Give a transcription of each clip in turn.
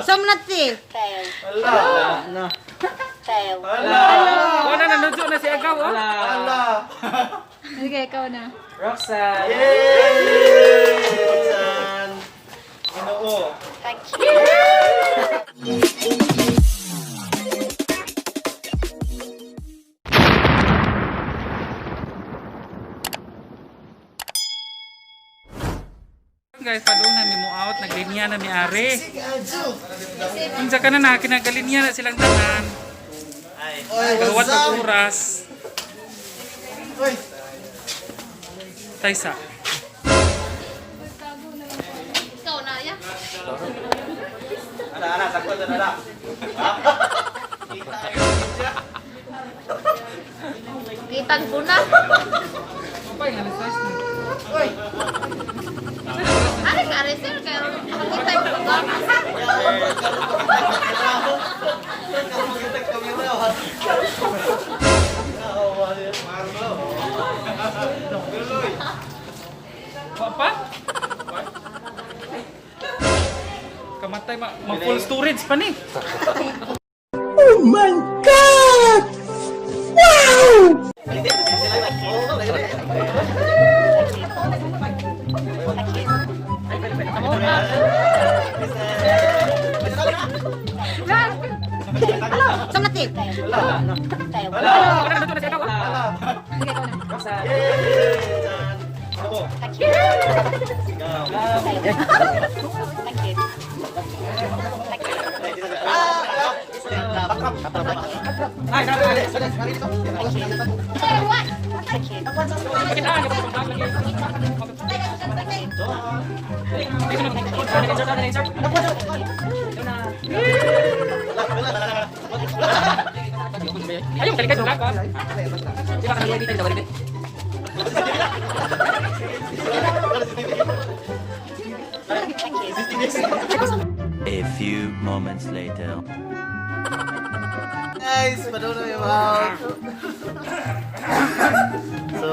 Samnat si. Fail. Ala. Fail. Ala. Wala na, nudyo na si Agaw, oh. Ala. Sige, ikaw na. Roxanne. Yay! Roxanne. Ginoo. Thank you. Guys, padung na mi mo out, naglinya na mi ari. Unsa ka na na, kinagalinya na silang tanan. Oy, Gawat what's og up? oras. Oy. Taysa. Ikaw na, ya. Ana, ana, sakto na na. Kitag ko na. Papay, nga size na. Oy. Ari ka, ari sir. Kaya makita yung programa. Wa pa? Kamatay ma, ma full storage pa ni. Samnat si. Fail. Fail. Wala na, nudyo na si Agaw, oh. Sige, ikaw na. Thank you. Fail. Thank you. Thank you. Thank you. Ayaw, kalikay sa vlog, ah. Thank you. A few moments later. Guys, padung na yung out. So,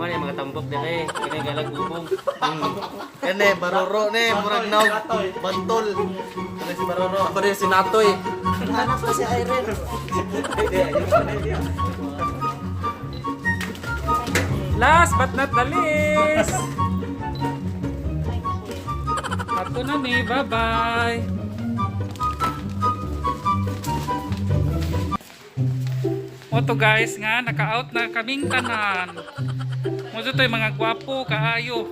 Mana yung mga tambok dire, kini galag ubong. Kene, baroro ne, murag naog, bantol. Kene si baroro. Ako rin si Natoy. Hanap ko si Irene. Last but not the least. Ato na mi, bye-bye. Oto guys nga, naka-out na kaming tanan. Mo to'y mga gwapo kaayo.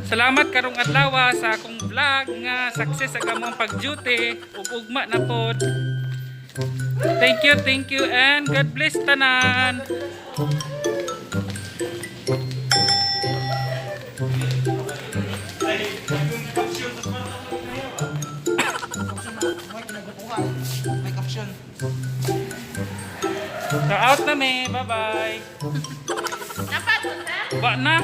Salamat karong adlaw sa akong vlog nga success ang among pag-duty ug ugma na pod. Thank you and God bless tanan. May caption. So out na mi, bye-bye. Dapat, ha? Wa na.